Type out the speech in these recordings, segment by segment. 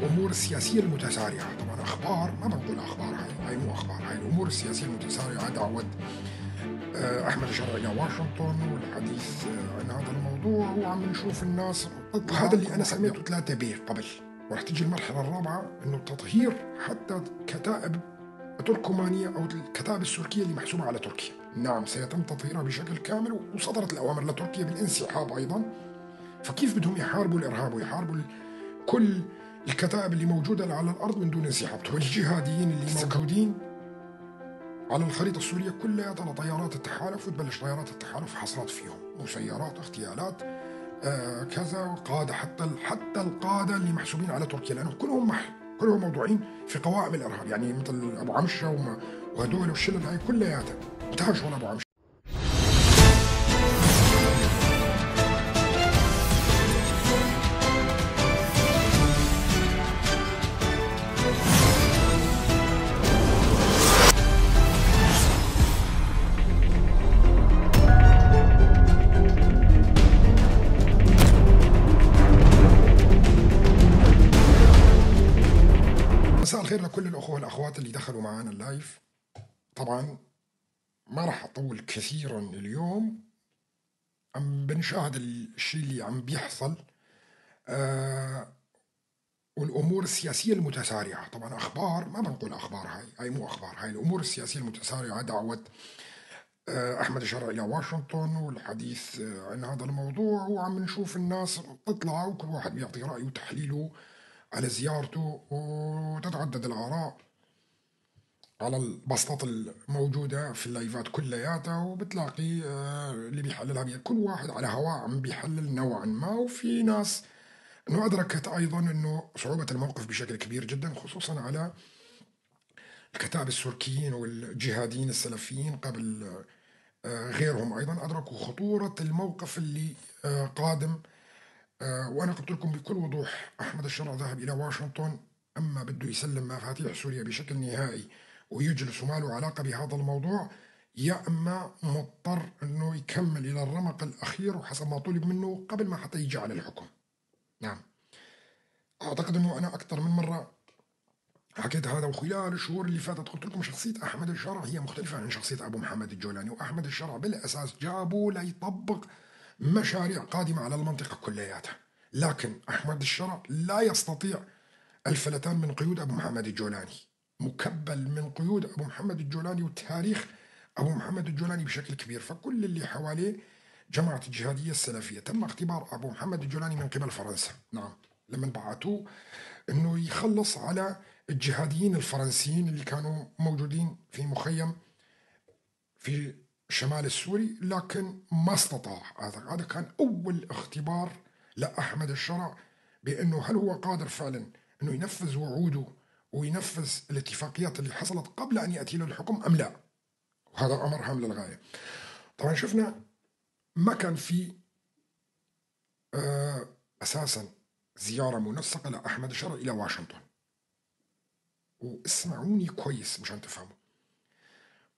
والأمور السياسية المتسارعة. طبعا أخبار، ما بنقول أخبار، هاي مو أخبار، هاي الأمور السياسية المتسارعة. دعوة أحمد الشرع إلى واشنطن والحديث عن هذا الموضوع، وعم نشوف الناس. هذا اللي أنا سميته 3 ب قبل، ورح تيجي المرحلة الرابعة إنه تطهير حتى كتائب التركمانية أو الكتائب السوركية اللي محسوبة على تركيا. نعم سيتم تطهيرها بشكل كامل، وصدرت الأوامر لتركيا بالانسحاب أيضا. فكيف بدهم يحاربوا الإرهاب ويحاربوا كل الكتائب اللي موجودة على الأرض من دون انسحاب؟ والجهاديين اللي موجودين على الخريطة السورية كلها طيارات التحالف، وتبلش طيارات التحالف حصرت فيهم مسيرات، اغتيالات، كذا، قادة، حتى القادة اللي محسوبين على تركيا، لأنه كلهم موضوعين في قوائم الإرهاب، يعني مثل أبو عمشة وهدول والشلة هاي كلياتها انتهى شغل أبو عمشة. مساء الخير لكل الأخوة والأخوات اللي دخلوا معنا ال live. طبعا ما راح أطول كثيرا اليوم، عم بنشاهد الشيء اللي عم بيحصل والأمور السياسية المتسارعة. طبعا أخبار، ما بنقول أخبار، هاي مو أخبار، هاي الأمور السياسية المتسارعة. دعوة أحمد الشرع إلى واشنطن والحديث عن هذا الموضوع، وعم نشوف الناس تطلع وكل واحد بيعطي رأيه وتحليله على زيارته، وتتعدد الآراء على البسطات الموجودة في اللايفات كلياتها، وبتلاقي اللي بيحللها كل واحد على هواه عم بيحلل نوعا ما. وفي ناس انه أدركت أيضا انه صعوبة الموقف بشكل كبير جدا، خصوصا على الكتائب السوركيين والجهاديين السلفيين قبل غيرهم، أيضا أدركوا خطورة الموقف اللي قادم. وأنا قلت لكم بكل وضوح، أحمد الشرع ذهب إلى واشنطن أما بده يسلم مفاتيح سوريا بشكل نهائي ويجلس وما له علاقة بهذا الموضوع، يا أما مضطر أنه يكمل إلى الرمق الأخير وحسب ما طلب منه قبل ما حتى يجي على الحكم. نعم أعتقد أنه أنا أكثر من مرة حكيت هذا، وخلال الشهور اللي فاتت قلت لكم شخصية أحمد الشرع هي مختلفة عن شخصية أبو محمد الجولاني. وأحمد الشرع بالأساس جابوا ليطبق مشاريع قادمة على المنطقة كلياتها، لكن أحمد الشرع لا يستطيع الفلتان من قيود أبو محمد الجولاني، مكبل من قيود أبو محمد الجولاني وتاريخ أبو محمد الجولاني بشكل كبير. فكل اللي حواليه جماعة الجهادية السلفية. تم اختبار أبو محمد الجولاني من قبل فرنسا، نعم، لما بعثوه أنه يخلص على الجهاديين الفرنسيين اللي كانوا موجودين في مخيم في الشمال السوري، لكن ما استطاع. هذا كان أول اختبار لأحمد الشرع بأنه هل هو قادر فعلا أنه ينفذ وعوده وينفذ الاتفاقيات اللي حصلت قبل أن يأتي له الحكم أم لا. وهذا أمر هام للغاية. طبعا شفنا ما كان في أساسا زيارة منسقة لأحمد الشرع إلى واشنطن. واسمعوني كويس مشان تفهموا،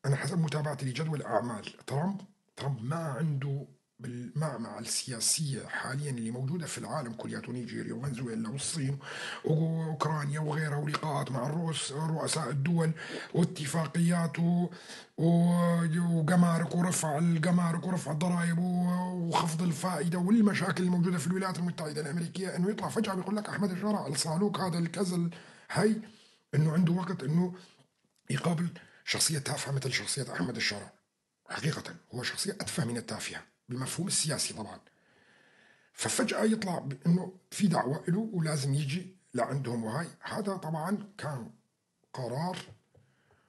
أنا حسب متابعتي لجدول أعمال ترامب ما عنده بالمعمعة السياسية حاليا اللي موجودة في العالم كلياته، نيجيريا وفنزويلا والصين وأوكرانيا وغيرها، ولقاءات مع رؤساء الدول واتفاقيات وجمارك ورفع الجمارك ورفع الضرائب وخفض الفائدة والمشاكل الموجودة في الولايات المتحدة الأمريكية، إنه يطلع فجأة بيقول لك أحمد الشرع الصعلوك هذا الكذا هي، إنه عنده وقت إنه يقابل شخصية تافهة مثل شخصية أحمد الشرع. حقيقة هو شخصية أتفه من التافهة بالمفهوم السياسي طبعا. ففجأة يطلع بأنه في دعوة له ولازم يجي لعندهم، وهاي هذا طبعا كان قرار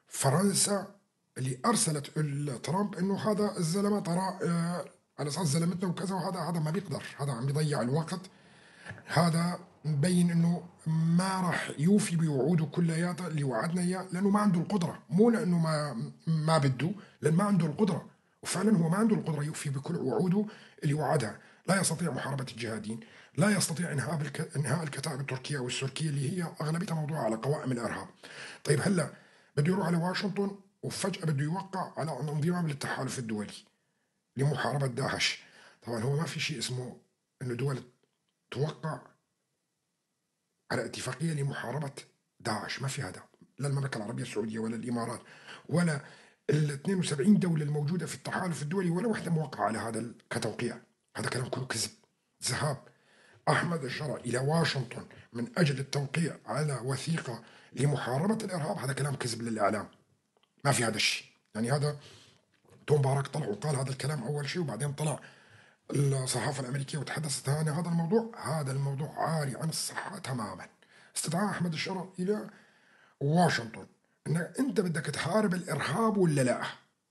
فرنسا اللي أرسلت ترامب أنه هذا الزلمة ترى على أساس زلمتنا وكذا، وهذا ما بيقدر، هذا عم بيضيع الوقت، هذا مبين انه ما راح يوفي بوعوده كلياتها اللي وعدنا اياه، لانه ما عنده القدره، مو لانه ما بده، لان ما عنده القدره، وفعلا هو ما عنده القدره يوفي بكل وعوده اللي وعدها. لا يستطيع محاربه الجهاديين، لا يستطيع انهاء الكتائب التركيه والسوركيه اللي هي اغلبيتها موضوعه على قوائم الارهاب. طيب هلا بده يروح على واشنطن وفجاه بده يوقع على انضمام للتحالف الدولي لمحاربه داعش. طبعا هو ما في شيء اسمه انه دول توقع على اتفاقية لمحاربة داعش، ما في هذا، لا المملكة العربية السعودية ولا الإمارات ولا ال 72 دولة الموجودة في التحالف الدولي ولا واحدة موقعة على هذا كتوقيع. هذا كلام كله كذب. ذهاب أحمد الشرع إلى واشنطن من أجل التوقيع على وثيقة لمحاربة الإرهاب هذا كلام كذب للإعلام، ما في هذا الشيء. يعني هذا توم باراك طلع وقال هذا الكلام أول شيء، وبعدين طلع الصحافة الأمريكية وتحدثت عن هذا الموضوع. هذا الموضوع عاري عن الصحة تماما. استدعاء أحمد الشرع إلى واشنطن إن أنت بدك تحارب الإرهاب ولا لا؟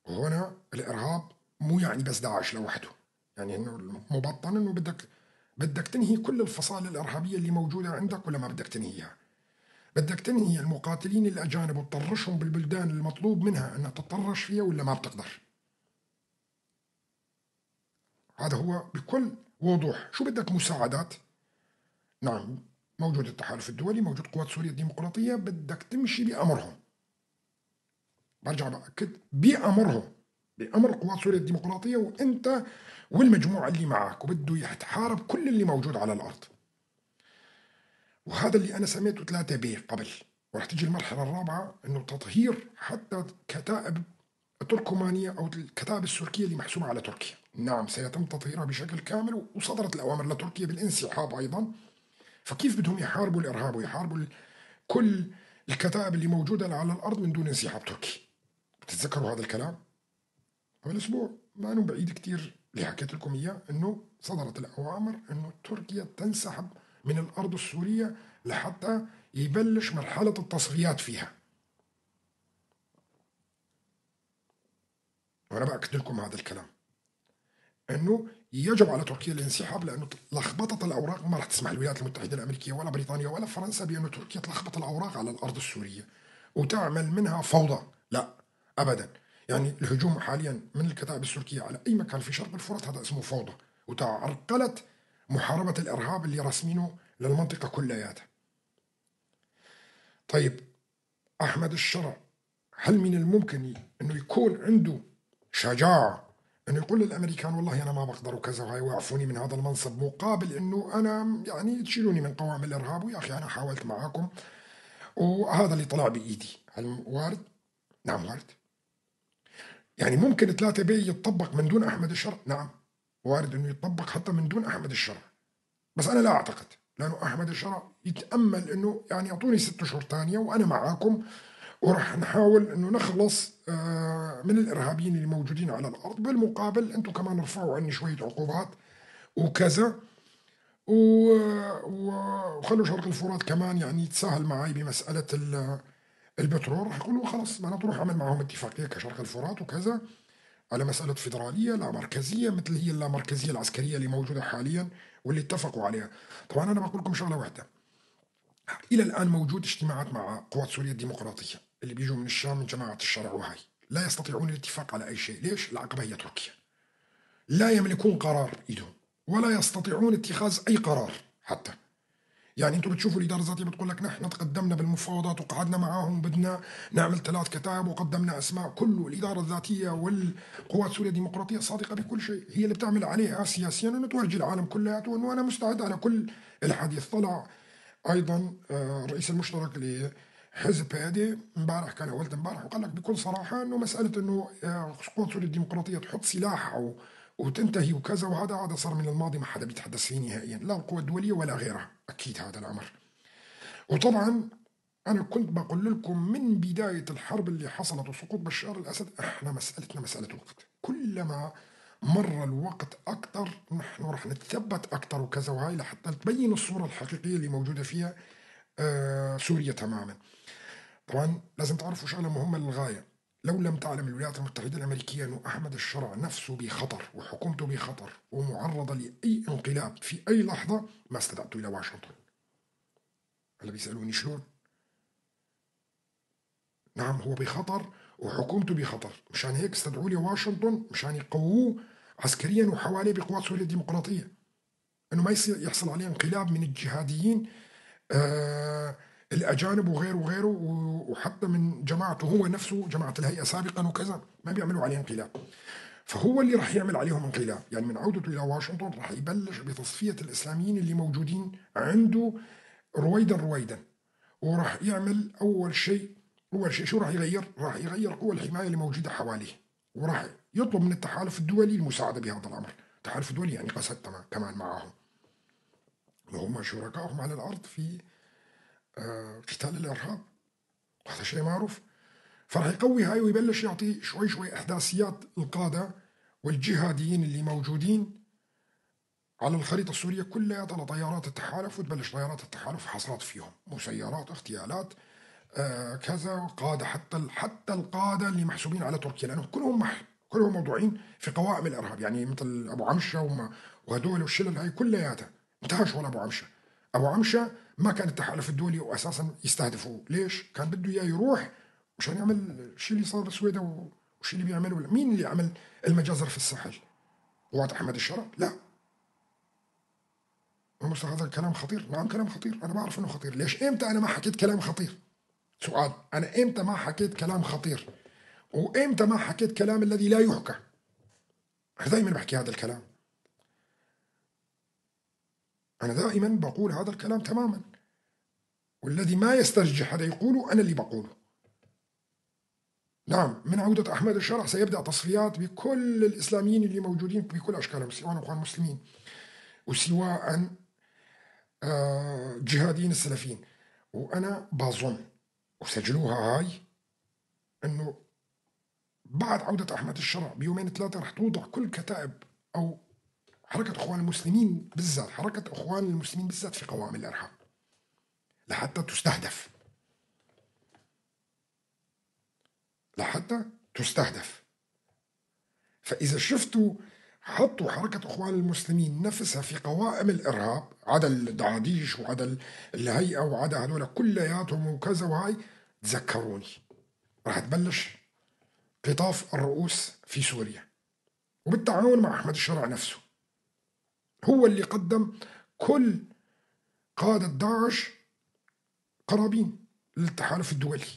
وهنا الإرهاب مو يعني بس داعش لوحده، يعني إنه مبطن إنه بدك تنهي كل الفصائل الإرهابية اللي موجودة عندك ولا ما بدك تنهيها؟ بدك تنهي المقاتلين الأجانب وتطرشهم بالبلدان المطلوب منها أنها تطرش فيها ولا ما بتقدر؟ هذا هو بكل وضوح. شو بدك مساعدات؟ نعم موجود التحالف الدولي، موجود قوات سوريا الديمقراطية، بدك تمشي بأمرهم. برجع بأكد بأمرهم، بأمر قوات سوريا الديمقراطية وأنت والمجموعة اللي معك، وبده يتحارب كل اللي موجود على الأرض. وهذا اللي أنا سميته 3 بي قبل، ورح تجي المرحلة الرابعة إنه تطهير حتى كتائب التركمانية أو الكتائب السوركية اللي محسوبة على تركيا. نعم سيتم تطهيرها بشكل كامل، وصدرت الأوامر لتركيا بالانسحاب أيضا. فكيف بدهم يحاربوا الإرهاب ويحاربوا كل الكتائب اللي موجودة على الأرض من دون انسحاب تركي؟ بتتذكروا هذا الكلام؟ قبل أسبوع ما أنه بعيد كتير اللي حكيت لكم إياه، إنه صدرت الأوامر إنه تركيا تنسحب من الأرض السورية لحتى يبلش مرحلة التصفيات فيها. وأنا بأكد لكم هذا الكلام إنه يجب على تركيا الانسحاب، لأنه لخبطت الأوراق. ما راح تسمح الولايات المتحدة الأمريكية ولا بريطانيا ولا فرنسا بأنه تركيا تلخبط الأوراق على الأرض السورية وتعمل منها فوضى، لا أبدا. يعني الهجوم حاليا من الكتائب السورية على أي مكان في شرق الفرات هذا اسمه فوضى، وتعرقلت محاربة الإرهاب اللي راسمينه للمنطقة كلياتها. طيب أحمد الشرع هل من الممكن أنه يكون عنده شجاعة أنه يقول للأمريكان والله أنا ما بقدر وكذا وهاي وعفوني من هذا المنصب، مقابل أنه أنا يعني تشيلوني من قوائم الإرهاب، ويا أخي أنا حاولت معاكم وهذا اللي طلع بإيدي؟ هل وارد؟ نعم وارد. يعني ممكن 3 بي يتطبق من دون أحمد الشرع؟ نعم وارد أنه يتطبق حتى من دون أحمد الشرع، بس أنا لا أعتقد، لأنه أحمد الشرع يتأمل أنه يعني يعطوني 6 أشهر تانية وأنا معاكم وراح نحاول أنه نخلص من الإرهابيين اللي موجودين على الأرض، بالمقابل أنتم كمان رفعوا عني شوية عقوبات وكذا، وخلوا شرق الفرات كمان يعني يتساهل معي بمسألة البترول. راح يقولوا خلص معناته روح اعمل معهم اتفاقية كشرق الفرات وكذا على مسألة فيدرالية لا مركزية، مثل هي اللامركزية العسكرية اللي موجودة حاليا واللي اتفقوا عليها. طبعا أنا بقول لكم شغلة واحدة، إلى الآن موجود اجتماعات مع قوات سوريا الديمقراطية اللي بيجوا من الشام من جماعة الشرع وهاي، لا يستطيعون الاتفاق على أي شيء. ليش؟ العقبة هي تركيا، لا يملكون قرار بإيدهم ولا يستطيعون اتخاذ أي قرار حتى. يعني انتم بتشوفوا الإدارة الذاتية بتقول لك نحن تقدمنا بالمفاوضات وقعدنا معاهم بدنا نعمل 3 كتائب وقدمنا أسماء، كله الإدارة الذاتية والقوات سوريا الديمقراطية صادقة بكل شيء، هي اللي بتعمل عليها سياسيا انه تورجي العالم كلياته انه أنا مستعد على كل الحديث. طلع أيضا الرئيس المشترك لحزب هادي امبارح، كان أولت امبارح، وقال لك بكل صراحة انه مسألة انه قوات سوريا الديمقراطية تحط سلاح وتنتهي وكذا، وهذا صار من الماضي، ما حدا بيتحدث فيه نهائيا، لا القوى الدولية ولا غيرها، أكيد هذا الأمر. وطبعا أنا كنت بقول لكم من بداية الحرب اللي حصلت وسقوط بشار الأسد، إحنا مسألتنا مسألة وقت، كلما مر الوقت أكثر نحن رح نتثبت أكثر وكذا وهاي، لحتى تبين الصورة الحقيقية اللي موجودة فيها سوريا تماما. طبعا لازم تعرفوا شغلة مهمة للغاية، لو لم تعلم الولايات المتحدة الأمريكية أنه أحمد الشرع نفسه بخطر وحكومته بخطر ومعرضة لأي انقلاب في أي لحظة ما استدعته إلى واشنطن. هلا بيسألوني شلون؟ نعم هو بخطر وحكومته بخطر، مشان هيك استدعوا لي واشنطن مشان يقووه عسكريا وحواليه بقوات سوريا الديمقراطية، أنه ما يصير يحصل عليه انقلاب من الجهاديين الأجانب وغيره وغيره، وحتى من جماعته هو نفسه، جماعة الهيئة سابقا وكذا، ما بيعملوا عليه انقلاب. فهو اللي راح يعمل عليهم انقلاب، يعني من عودته إلى واشنطن راح يبلش بتصفية الإسلاميين اللي موجودين عنده رويدا رويدا، وراح يعمل أول شيء شو راح يغير؟ راح يغير قوى الحماية اللي موجودة حواليه، وراح يطلب من التحالف الدولي المساعدة بهذا الأمر. التحالف الدولي يعني قسد كمان معاهم، وهم شركائهم على الأرض في قتال الإرهاب، هذا شيء معروف. فراح يقوي هاي ويبلش يعطي شوي شوي إحداثيات القادة والجهاديين اللي موجودين على الخريطة السورية كلها لطيارات التحالف، وتبلش طيارات التحالف حصاد فيهم، مسيرات، اغتيالات، كذا، قادة، حتى القادة اللي محسوبين على تركيا، لأنه كلهم موضوعين في قوائم الإرهاب، يعني مثل أبو عمشة وهدول والشلل هاي كلياتها انتهى شغل أبو عمشة. أبو عمشة ما كان التحالف الدولي وأساسا يستهدفوه، ليش؟ كان بده إياه يروح مشان يعمل الشيء اللي صار بالسويدة والشيء اللي بيعمله. مين اللي عمل المجازر في الساحل؟ قوات أحمد الشرع؟ لا. هذا الكلام خطير. نعم كلام خطير، أنا بعرف إنه خطير. ليش؟ إمتى أنا ما حكيت كلام خطير؟ سؤال، أنا إمتى ما حكيت كلام خطير؟ وإمتى ما حكيت كلام الذي لا يحكى؟ أنا دائما بحكي هذا الكلام، أنا دائما بقول هذا الكلام تماما، والذي ما يسترجح هذا يقوله أنا اللي بقوله. نعم، من عودة أحمد الشرع سيبدأ تصفيات بكل الإسلاميين اللي موجودين بكل أشكالهم، سواء أخوان المسلمين وسواء جهاديين السلفيين. وأنا بظن وسجلوها هاي أنه بعد عودة أحمد الشرع بيومين ثلاثة رح توضع كل كتائب أو حركة أخوان المسلمين بالذات، حركة أخوان المسلمين بالذات في قوائم الإرهاب لحتى تستهدف، لحتى تستهدف. فإذا شفتوا حطوا حركة أخوان المسلمين نفسها في قوائم الإرهاب، عدا الدعاديش وعدا الهيئة وعدا هذول كلياتهم وكذا وهاي، تذكروني راح تبلش قطاف الرؤوس في سوريا، وبالتعاون مع أحمد الشرع نفسه، هو اللي قدم كل قادة داعش قرابين للتحالف الدولي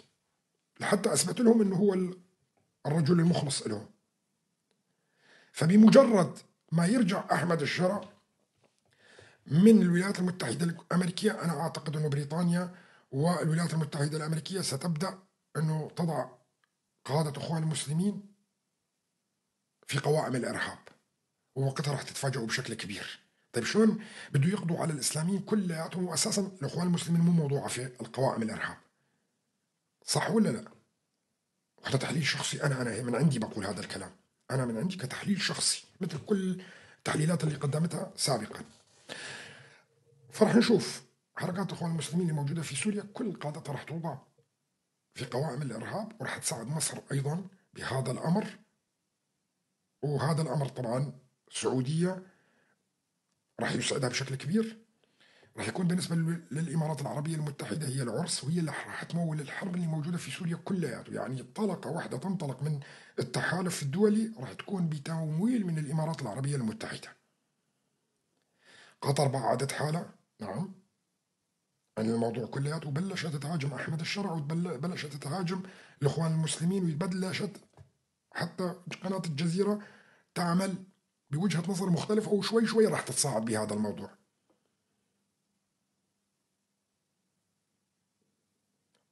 لحتى أثبت لهم أنه هو الرجل المخلص لهم. فبمجرد ما يرجع أحمد الشرع من الولايات المتحدة الأمريكية، أنا أعتقد أنه بريطانيا والولايات المتحدة الأمريكية ستبدأ أنه تضع قادة أخوان المسلمين في قوائم الإرهاب، ووقتها راح تتفاجئوا بشكل كبير. طيب شلون بده يقضوا على الإسلاميين كلياتهم، وأساسا الأخوان المسلمين مو موضوعة في القوائم الإرهاب، صح ولا لا؟ وهذا تحليل شخصي، أنا من عندي بقول هذا الكلام، أنا من عندي كتحليل شخصي مثل كل التحليلات اللي قدمتها سابقا. فرح نشوف حركات الإخوان المسلمين اللي موجودة في سوريا كل قادتها راح توضع في قوائم الإرهاب، وراح تساعد مصر أيضا بهذا الأمر. وهذا الأمر طبعا السعودية راح يسعدها بشكل كبير، راح يكون بالنسبة للإمارات العربية المتحدة هي العرس، وهي اللي راح تمول الحرب اللي موجودة في سوريا كلها. يعني طلقة واحدة تنطلق من التحالف الدولي راح تكون بتمويل من الإمارات العربية المتحدة. قطر بعدت حالها نعم عن الموضوع كلياته، وبلشت تهاجم أحمد الشرع، وبلشت تهاجم الإخوان المسلمين، وبلشت حتى قناة الجزيرة تعمل بوجهة نظر مختلفة، وشوي شوي راح تتصاعد بهذا الموضوع.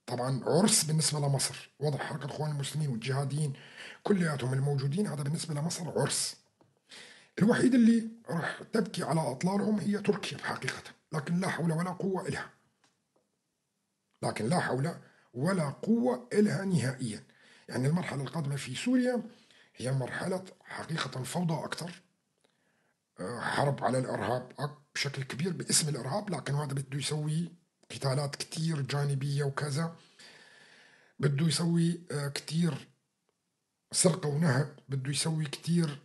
طبعا عرس بالنسبة لمصر، وضع حركة الإخوان المسلمين والجهاديين كلياتهم الموجودين، هذا بالنسبة لمصر عرس. الوحيد اللي راح تبكي على أطلالهم هي تركيا حقيقة، لكن لا حول ولا قوة إلها، لكن لا حول ولا قوة إلها نهائيا. يعني المرحلة القادمة في سوريا هي مرحلة حقيقة فوضى أكثر، حرب على الإرهاب بشكل كبير باسم الإرهاب، لكن هذا بده يسوي قتالات كتير جانبية وكذا، بده يسوي كتير سرقة ونهب، بده يسوي كتير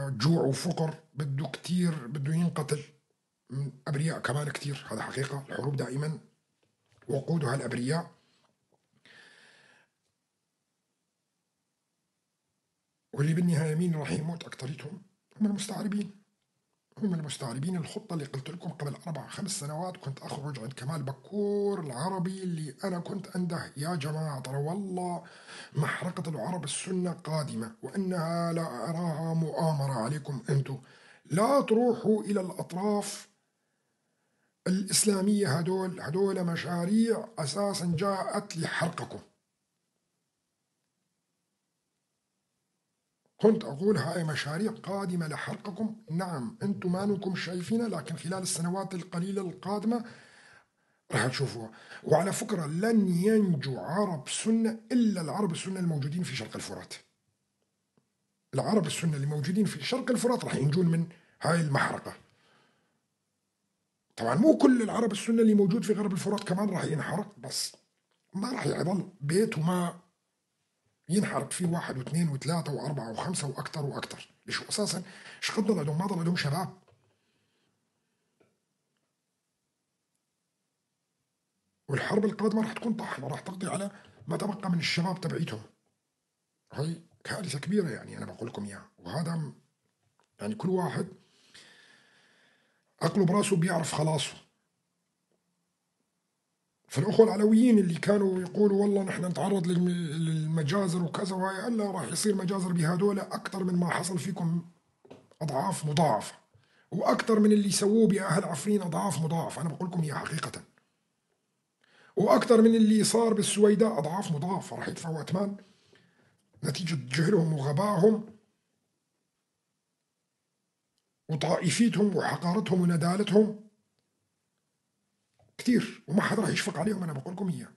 جوع وفقر، بده كتير بده ينقتل أبرياء كمان كتير. هذا حقيقة، الحروب دائما وقودها الأبرياء. واللي بالنهاية مين راح يموت أكثريتهم؟ هم المستعربين، هم المستعربين. الخطة اللي قلت لكم قبل 4-5 سنوات كنت أخرج عند كمال بكور العربي اللي أنا كنت عنده، يا جماعة ترى والله محرقة العرب السنة قادمة، وإنها لا أراها مؤامرة عليكم أنتم، لا تروحوا إلى الأطراف الإسلامية هدول مشاريع أساسا جاءت لحرقكم. كنت أقول هاي مشاريع قادمة لحرقكم. نعم أنتم ما نكم شايفينها، لكن خلال السنوات القليلة القادمة راح تشوفوها. وعلى فكرة لن ينجو عرب سنة إلا العرب السنة الموجودين في شرق الفرات. العرب السنة اللي موجودين في شرق الفرات راح ينجون من هاي المحرقة. طبعا مو كل العرب السنة اللي موجود في غرب الفرات كمان راح ينحرق، بس ما راح يضل بيت وما ينحرق فيه 1 و2 و3 و4 و5 وأكثر وأكثر. ليش أساسا إيش قد ضل عندهم؟ ما ضل عندهم شباب. والحرب القادمة راح تكون طاحنة، راح تقضي على ما تبقى من الشباب تبعيتهم. هاي كارثة كبيرة يعني أنا بقول لكم إياها. وهذا يعني كل واحد عقله براسه بيعرف خلاصه. فالأخوة العلويين اللي كانوا يقولوا والله نحن نتعرض للمجازر وكذا وهاي، لا راح يصير مجازر بهذول أكثر من ما حصل فيكم أضعاف مضاعفة، وأكثر من اللي سووه بأهل عفرين أضعاف مضاعفة. أنا بقول لكم إياها حقيقة. وأكثر من اللي صار بالسويداء أضعاف مضاعفة. راح يدفعوا أثمان نتيجة جهلهم وغبائهم وطائفيتهم وحقارتهم وندالتهم كثير، وما حدا راح يشفق عليهم. أنا بقول لكم إياه،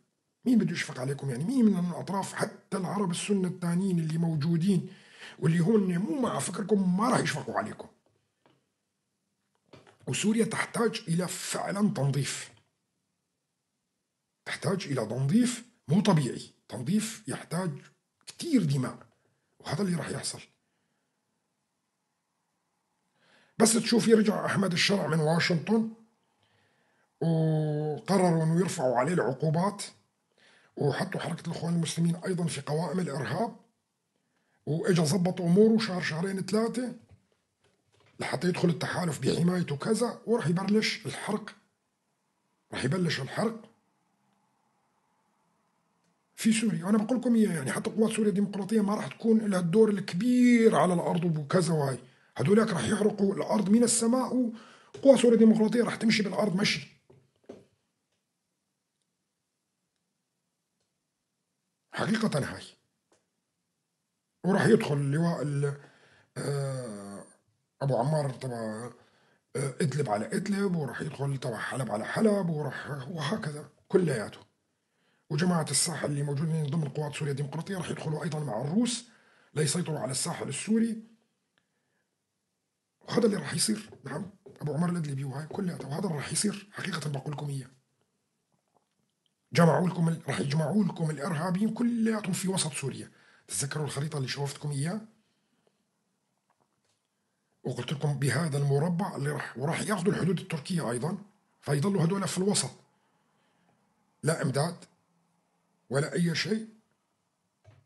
مين بده يشفق عليكم؟ يعني مين من الأطراف حتى العرب السنة الثانيين اللي موجودين واللي هون مو مع فكركم ما راح يشفقوا عليكم. وسوريا تحتاج إلى فعلا تنظيف، تحتاج إلى تنظيف مو طبيعي، تنظيف يحتاج كثير دماء، وهذا اللي راح يحصل. بس تشوف يرجع أحمد الشرع من واشنطن وقرروا أنه يرفعوا عليه العقوبات، وحطوا حركة الإخوان المسلمين أيضا في قوائم الإرهاب، وإجا زبط أموره شهر شهرين ثلاثة لحتى يدخل التحالف بحمايته كذا، وراح يبلش الحرق، راح يبلش الحرق في سوريا. وأنا بقول لكم إياه، يعني حتى قوات سوريا الديمقراطية ما راح تكون لها الدور الكبير على الأرض وكذا، وهاي هدولاك راح يحرقوا الأرض من السماء، وقوى سوريا الديمقراطية راح تمشي بالأرض مشي. حقيقة هاي. وراح يدخل اللواء أبو عمار تبع إدلب على إدلب، وراح يدخل تبع حلب على حلب، وراح وهكذا كلياته. وجماعة الساحل اللي موجودين ضمن قوات سوريا الديمقراطية راح يدخلوا أيضا مع الروس ليسيطروا على الساحل السوري، وهذا اللي راح يصير. نعم، أبو عمر الإدلبي وهاي كلياته، وهذا اللي راح يصير حقيقة بقول لكم إياه. جمعوا لكم، راح يجمعوا لكم الإرهابيين كلياتهم في وسط سوريا. تتذكروا الخريطة اللي شوفتكم إياه وقلت لكم بهذا المربع اللي راح، وراح ياخذوا الحدود التركية أيضا، فيضلوا هذول في الوسط، لا إمداد ولا أي شيء،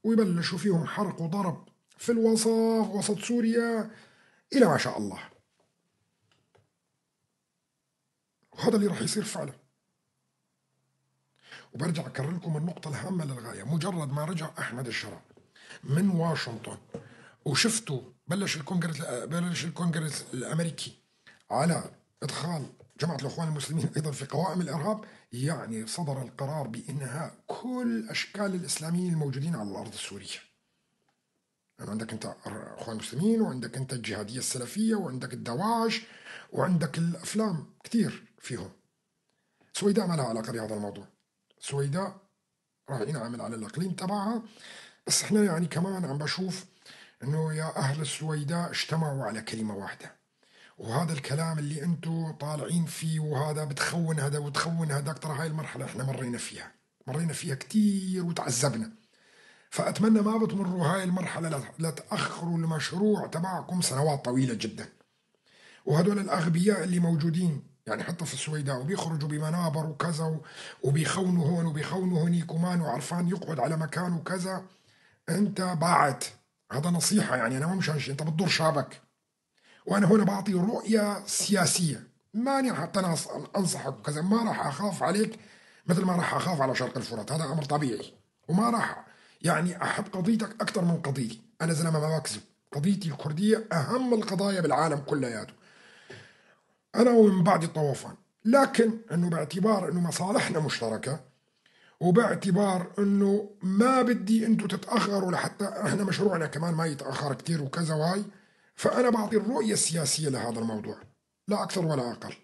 ويبلشوا فيهم حرق وضرب في الوسط، وسط سوريا إلى ما شاء الله. وهذا اللي راح يصير فعلا. وبرجع أكرر لكم النقطة الهامة للغاية، مجرد ما رجع أحمد الشرع من واشنطن وشفتوا بلش الكونغرس الأمريكي على إدخال جماعة الإخوان المسلمين أيضا في قوائم الإرهاب، يعني صدر القرار بإنهاء كل أشكال الإسلاميين الموجودين على الأرض السورية. يعني عندك أنت إخوان مسلمين، وعندك أنت الجهادية السلفية، وعندك الدواعش، وعندك الأفلام كثير فيهم. سويداء ما لها علاقة بهذا الموضوع، سويداء راح ينعمل على الإقليم تبعها. بس احنا يعني كمان عم بشوف انه يا اهل السويداء اجتمعوا على كلمة واحدة، وهذا الكلام اللي انتم طالعين فيه وهذا بتخون هذا وتخون هذاك، ترى هاي المرحلة احنا مرينا فيها كتير وتعذبنا. فأتمنى ما بتمروا هاي المرحلة، لا تأخروا المشروع تبعكم سنوات طويلة جدا. وهدول الأغبياء اللي موجودين يعني حتى في السويداء وبيخرجوا بمنابر وكذا وبيخونوا هون وبيخونوا هونيك وما عرفان يقعد على مكان وكذا، انت باعت. هذا نصيحة يعني، أنا ما مشان شيء، أنت بتضر شعبك. وأنا هنا بعطي رؤية سياسية، ماني حتى أنا أنصحك وكذا، ما راح أخاف عليك مثل ما راح أخاف على شرق الفرات، هذا أمر طبيعي. وما راح يعني أحب قضيتك أكثر من قضيتي، أنا زلمة ما بكذب، قضيتي الكردية أهم القضايا بالعالم كلياته، أنا ومن بعد الطوفان. لكن انه باعتبار انه مصالحنا مشتركة، وباعتبار انه ما بدي انتم تتأخروا لحتى احنا مشروعنا كمان ما يتأخر كتير وكذا وهاي، فأنا بعطي الرؤية السياسية لهذا الموضوع، لا أكثر ولا أقل.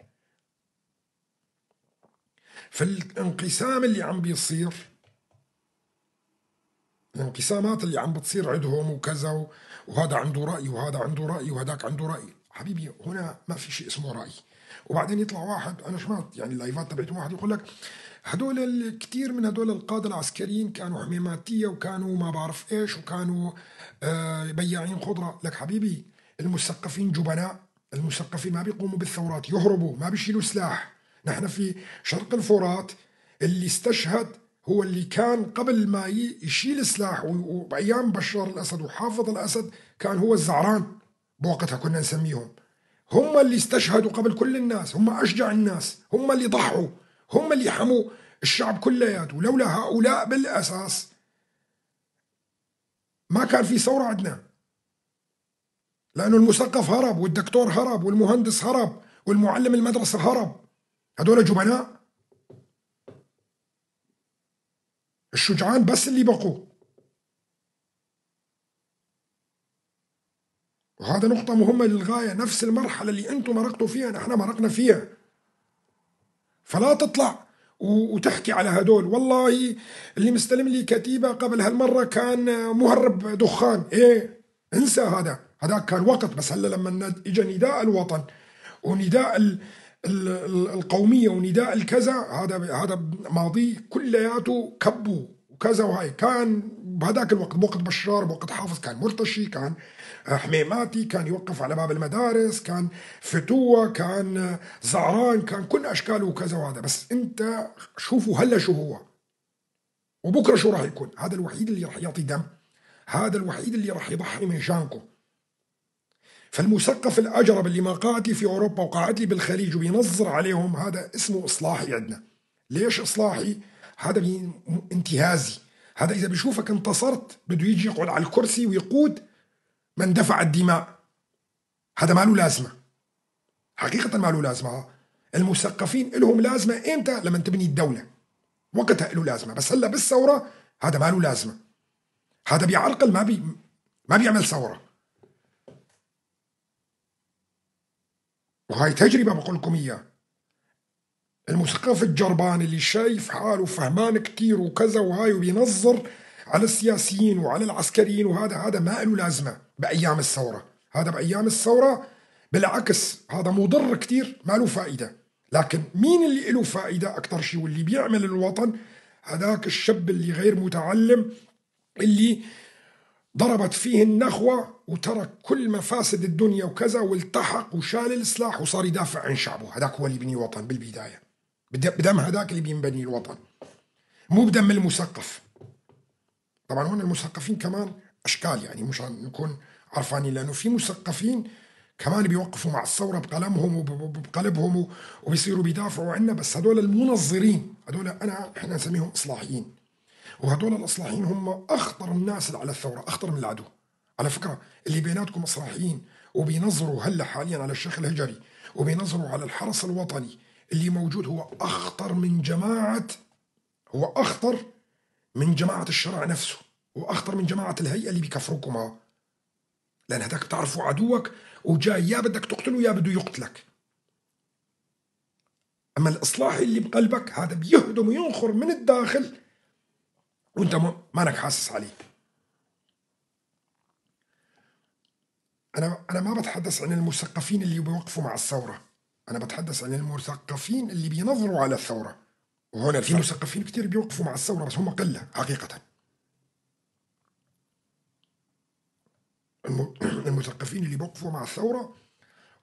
فالانقسام اللي عم بيصير، الانقسامات اللي عم بتصير عندهم وكذا، وهذا عنده رأي وهذا عنده رأي وهذاك عنده رأي، حبيبي هنا ما في شيء اسمه رأي. وبعدين يطلع واحد، أنا سمعت يعني اللايفات تبعتهم، واحد يقول لك هدول كثير من هدول القادة العسكريين كانوا حميماتية وكانوا ما بعرف إيش وكانوا بياعين خضرة. لك حبيبي المثقفين جبناء، المثقفين ما بيقوموا بالثورات، يهربوا، ما بيشيلوا سلاح. نحن في شرق الفرات اللي استشهد هو اللي كان قبل ما يشيل سلاح، وبأيام بشار الأسد وحافظ الأسد كان هو الزعران بوقتها كنا نسميهم، هم اللي استشهدوا قبل كل الناس، هم أشجع الناس، هم اللي ضحوا، هم اللي حموا الشعب كلياته. ولولا هؤلاء بالأساس ما كان في ثورة عندنا، لأنه المثقف هرب والدكتور هرب والمهندس هرب والمعلم المدرسة هرب. هدول جبناء، الشجعان بس اللي بقوا. وهذا نقطة مهمة للغاية، نفس المرحلة اللي أنتم مرقتوا فيها نحن مرقنا فيها. فلا تطلع وتحكي على هدول، والله اللي مستلم لي كتيبة قبل هالمرة كان مهرب دخان، إيه انسى هذا، هذاك كان وقت. بس هلا لما اجى نداء الوطن ونداء القومية ونداء الكذا، هذا ماضي كلياته كبوا وكذا وهاي. كان بهذاك الوقت، بوقت بشار بوقت حافظ، كان مرتشي، كان حميماتي، كان يوقف على باب المدارس، كان فتوة، كان زعران، كان كل أشكاله وكذا وهذا. بس أنت شوفوا هلا شو هو وبكرة شو راح يكون. هذا الوحيد اللي راح يعطي دم، هذا الوحيد اللي راح يضحي من شانكم. فالمثقف الأجرب اللي ما قاعد لي في أوروبا وقاعد لي بالخليج وبينظر عليهم، هذا اسمه إصلاحي عندنا. ليش إصلاحي؟ هذا انتهازي، هذا إذا بيشوفك انتصرت بده يجي يقعد على الكرسي ويقود من دفع الدماء. هذا ما له لازمة، حقيقة ما له لازمة. المثقفين لهم لازمة إمتى؟ لما تبني الدولة، وقتها له لازمة. بس هلا بالثورة هذا ما له لازمة، هذا بيعرقل، ما بيعمل ثورة. وهاي تجربة بقول لكم إياها. المثقف الجربان اللي شايف حاله فهمان كتير وكذا وهاي وبينظر على السياسيين وعلى العسكريين وهذا، هذا ما له لازمة بأيام الثورة. هذا بأيام الثورة بالعكس هذا مضر كتير، ما له فائدة. لكن مين اللي له فائدة أكتر شيء واللي بيعمل الوطن؟ هذاك الشاب اللي غير متعلم، اللي ضربت فيه النخوة وترك كل مفاسد الدنيا وكذا والتحق وشال السلاح وصار يدافع عن شعبه. هذاك هو اللي بني وطن بالبداية، بدم هذاك اللي بينبني الوطن، مو بدم المثقف. طبعا هون المثقفين كمان أشكال، يعني مش نكون عرفانين، لأنه في مثقفين كمان بيوقفوا مع الثورة بقلمهم وبقلبهم وبيصيروا بيدافعوا عنا. بس هدول المنظرين، هدول احنا نسميهم إصلاحيين، وهدول الإصلاحيين هم أخطر الناس على الثورة، أخطر من العدو. على فكرة اللي بيناتكم إصلاحيين وبينظروا هلا حاليا على الشيخ الهجري وبينظروا على الحرس الوطني اللي موجود، هو أخطر من جماعة، هو أخطر من جماعة الشرع نفسه، وأخطر من جماعة الهيئة اللي بيكفروكم. لأن هداك بتعرفوا عدوك وجاي يا بدك تقتله يا بده يقتلك. أما الإصلاحي اللي بقلبك هذا بيهدم وينخر من الداخل وانت مانك حاسس عليه. أنا ما بتحدث عن المثقفين اللي بيوقفوا مع الثورة، أنا بتحدث عن المثقفين اللي بينظروا على الثورة. وهنا في مثقفين كتير بيوقفوا مع الثورة بس هم قلة حقيقة. المثقفين اللي بيوقفوا مع الثورة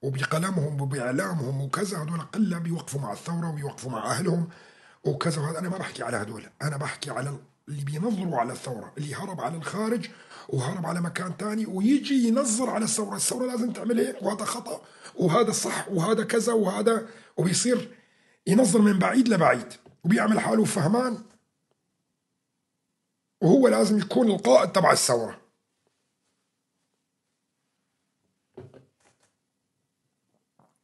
وبقلمهم وبإعلامهم وكذا، هدول قلة بيوقفوا مع الثورة وبيوقفوا مع أهلهم وكذا. وهذا أنا ما بحكي على هدول، أنا بحكي على اللي بينظروا على الثورة، اللي هرب على الخارج وهرب على مكان تاني ويجي ينظر على الثورة، الثورة لازم تعمل هيك وهذا خطأ وهذا صح وهذا كذا وهذا، وبيصير ينظر من بعيد لبعيد وبيعمل حاله فهمان، وهو لازم يكون القائد تبع الثورة.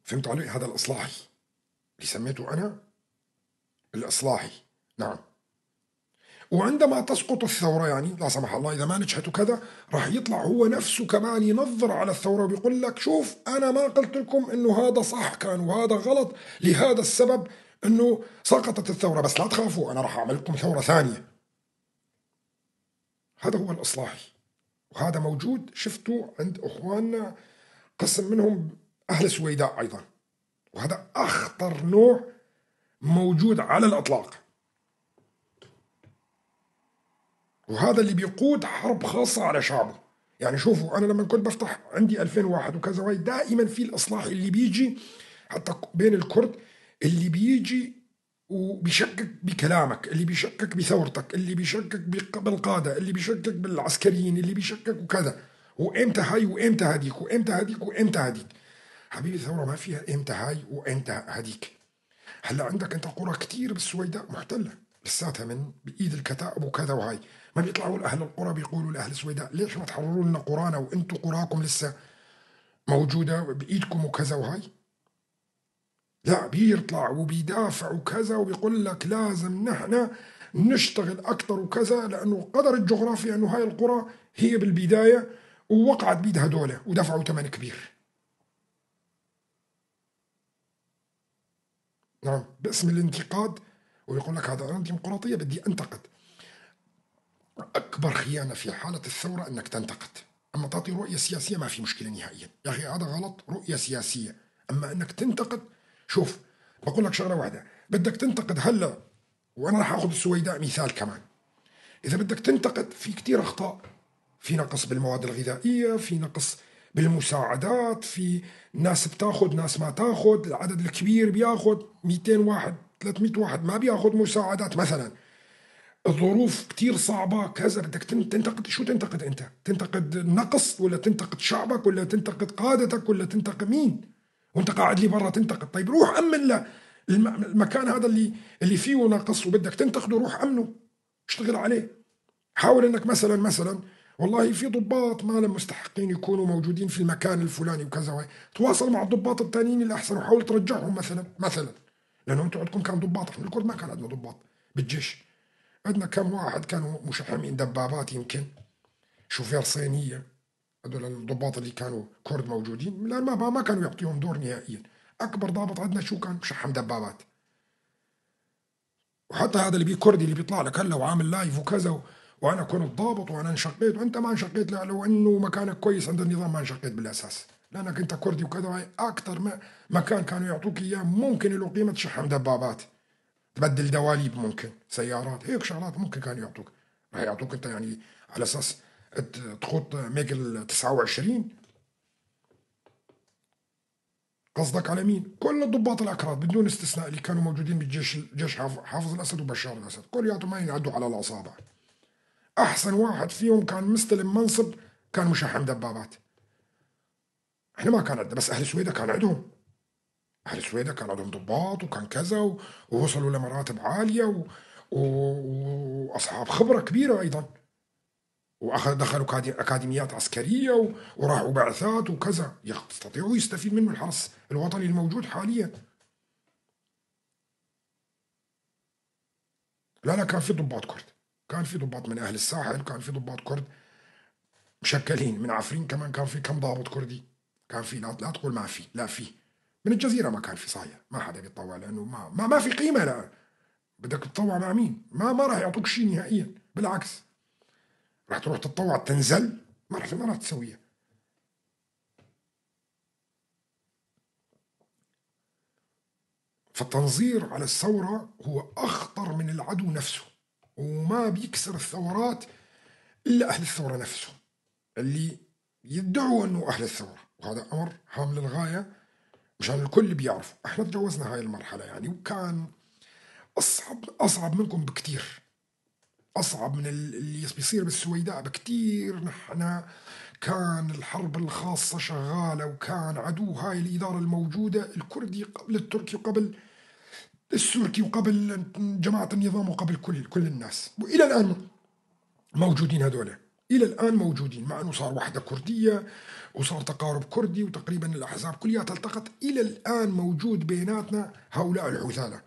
فهمتوا علي؟ هذا الإصلاحي. اللي سميته أنا الإصلاحي. نعم. وعندما تسقط الثورة، يعني لا سمح الله إذا ما نجحت وكذا، راح يطلع هو نفسه كمان ينظر على الثورة وبيقول لك شوف أنا ما قلت لكم إنه هذا صح كان وهذا غلط، لهذا السبب إنه سقطت الثورة، بس لا تخافوا أنا راح أعمل لكم ثورة ثانية. هذا هو الإصلاحي، وهذا موجود شفته عند إخواننا قسم منهم أهل السويداء أيضا، وهذا أخطر نوع موجود على الإطلاق، وهذا اللي بيقود حرب خاصة على شعبه. يعني شوفوا أنا لما كنت بفتح عندي 2001 وكذا، دائما في الإصلاح اللي بيجي حتى بين الكرد، اللي بيجي وبيشكك بكلامك، اللي بيشكك بثورتك، اللي بيشكك بالقادة، اللي بيشكك بالعسكريين، اللي بيشكك وكذا، وإمتى هاي وإمتى هديك وإمتى هديك وإمتى هديك. حبيبي الثورة ما فيها إمتى هاي وإمتى هديك. هلا عندك أنت قرى كتير بالسويداء محتلة لساتها من بإيد الكتائب وكذا وهاي، ما بيطلعوا أهل القرى بيقولوا لأهل السويداء ليش ما تحرروا لنا قرانا وأنتوا قراكم لسه موجودة بإيدكم وكذا وهاي؟ لا، بيطلع وبيدافع وكذا وبيقول لك لازم نحن نشتغل أكثر وكذا، لأنه قدر الجغرافيا أنه هاي القرى هي بالبداية ووقعت بيد هدول ودفعوا ثمن كبير. نعم، باسم الانتقاد، ويقول لك هذا أنا ديمقراطية بدي أنتقد. أكبر خيانة في حالة الثورة أنك تنتقد، أما تعطي رؤية سياسية ما في مشكلة نهائيا، يا أخي هذا غلط رؤية سياسية، أما أنك تنتقد. شوف بقول لك شغلة واحدة، بدك تنتقد هلا، وأنا راح أخذ السويداء مثال كمان، إذا بدك تنتقد في كتير أخطاء، في نقص بالمواد الغذائية، في نقص بالمساعدات، في ناس بتاخذ ناس ما تاخذ، العدد الكبير بياخذ 200 واحد 300 واحد ما بياخذ مساعدات مثلا، الظروف كتير صعبة كذا، بدك تنتقد. شو تنتقد أنت؟ تنتقد النقص ولا تنتقد شعبك ولا تنتقد قادتك ولا تنتقد مين؟ وانت قاعد لي برا تنتقد. طيب روح أمن المكان هذا اللي فيه نقص وبدك تنتقده، روح أمنه، اشتغل عليه. حاول انك مثلا والله في ضباط ما لهم مستحقين يكونوا موجودين في المكان الفلاني وكذا، تواصل مع الضباط الثانيين الاحسن وحاول ترجعهم مثلا، لانه انتم عندكم كان ضباط، احنا الكرد ما كان عندنا ضباط بالجيش، عندنا كم واحد كانوا مشحمين دبابات، يمكن شوفير صينيه، هذول الضباط اللي كانوا كرد موجودين، لا ما كانوا يعطيهم دور نهائيا. اكبر ضابط عندنا شو كان؟ مشحم دبابات. وحتى هذا اللي بي كردي اللي بيطلع لك هلا وعامل live وكذا وانا كنت ضابط وانا انشقيت، وانت ما انشقيت، لا لو انه مكانك كويس عند النظام ما انشقيت بالاساس، لانك انت كردي وكذا. اكثر مكان كانوا يعطوك اياه ممكن له قيمه تشحم دبابات، تبدل دواليب، ممكن سيارات، هيك شغلات ممكن كانوا يعطوك. راح يعطوك انت يعني على اساس تخوض ميجل 29. قصدك على مين؟ كل الضباط الاكراد بدون استثناء اللي كانوا موجودين بالجيش، جيش حافظ الاسد وبشار الاسد، كلياتهم ما ينعدوا على الاصابع. احسن واحد فيهم كان مستلم منصب كان مشحم دبابات. احنا ما كان عندنا، بس اهل السويدة كان عندهم. اهل السويدة كان عندهم ضباط وكان كذا ووصلوا لمراتب عالية واصحاب خبرة كبيرة ايضا، واخذ دخلوا اكاديميات عسكرية وراحوا بعثات وكذا، يستطيعوا يستفيد منه الحرس الوطني الموجود حاليا. لا كان في ضباط كرد، كان في ضباط من اهل الساحل، كان في ضباط كرد مشكلين من عفرين كمان، كان في كم ضابط كردي، كان في، لا تقول ما في، لا في من الجزيرة ما كان في صحيح، ما حدا بيتطوع لأنه ما في قيمة. لا بدك تتطوع مع مين؟ ما راح يعطوك شيء نهائيا، بالعكس راح تروح تتطوع تنزل، ما راح تسويها. فالتنظير على الثورة هو أخطر من العدو نفسه، وما بيكسر الثورات إلا أهل الثورة نفسهم اللي يدعوا أنه أهل الثورة، وهذا أمر هام للغاية مشان الكل بيعرفوا. احنا تجاوزنا هاي المرحلة يعني، وكان أصعب منكم بكتير، أصعب من اللي بيصير بالسويداء بكتير. نحن كان الحرب الخاصة شغالة، وكان عدو هاي الإدارة الموجودة الكردي قبل التركي وقبل السوركي وقبل جماعة النظام وقبل كل الناس، وإلى الآن موجودين هذول. إلى الآن موجودين، مع أنه صار وحدة كردية وصار تقارب كردي وتقريبا الأحزاب كلها التقت، إلى الآن موجود بيناتنا هؤلاء الحثالة.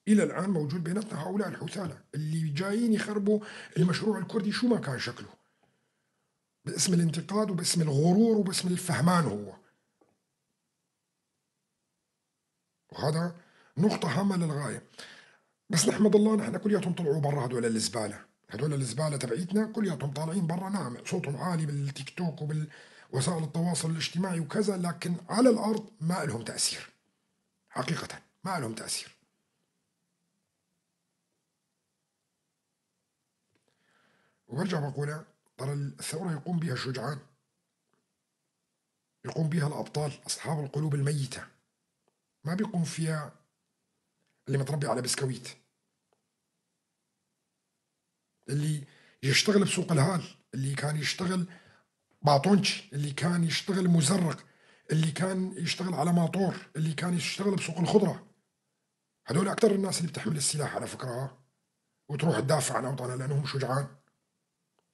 إلى الآن موجود بيناتنا هؤلاء الحثالة اللي جايين يخربوا المشروع الكردي شو ما كان شكله، باسم الانتقاد وباسم الغرور وباسم الفهمان هو. وهذا نقطة هامة للغاية. بس نحمد الله نحن كلياتهم طلعوا برا، هدول الزبالة، هدول الزبالة تبعيتنا كلياتهم طالعين برا. نعم صوتهم عالي بالتيك توك وبالوسائل التواصل الاجتماعي وكذا، لكن على الأرض ما لهم تأثير حقيقة، ما لهم تأثير. وبرجع بقولها، ترى الثورة يقوم بها الشجعان، يقوم بها الأبطال أصحاب القلوب الميتة، ما بيقوم فيها اللي متربي على بسكويت، اللي يشتغل بسوق الهال، اللي كان يشتغل باطونش، اللي كان يشتغل مزرق، اللي كان يشتغل على ماطور، اللي كان يشتغل بسوق الخضرة. هدول أكثر الناس اللي بتحمل السلاح على فكرة وتروح تدافع عن أوطانها لأنهم شجعان.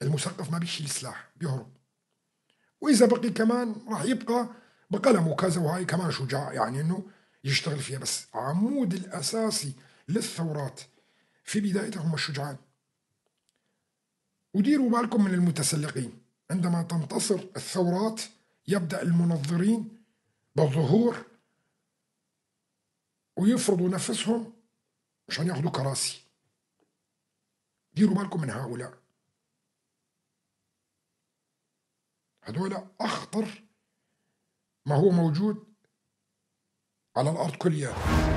المثقف ما بيشيل سلاح، بيهرب، وإذا بقي كمان راح يبقى بقلم وكذا، وهاي كمان شجاع يعني إنه يشتغل فيها. بس عمود الأساسي للثورات في بدايتها هم الشجعان. وديروا بالكم من المتسلقين، عندما تنتصر الثورات يبدأ المنظرين بالظهور ويفرضوا نفسهم عشان ياخذوا كراسي. ديروا بالكم من هؤلاء، هذول أخطر ما هو موجود على الأرض كلها.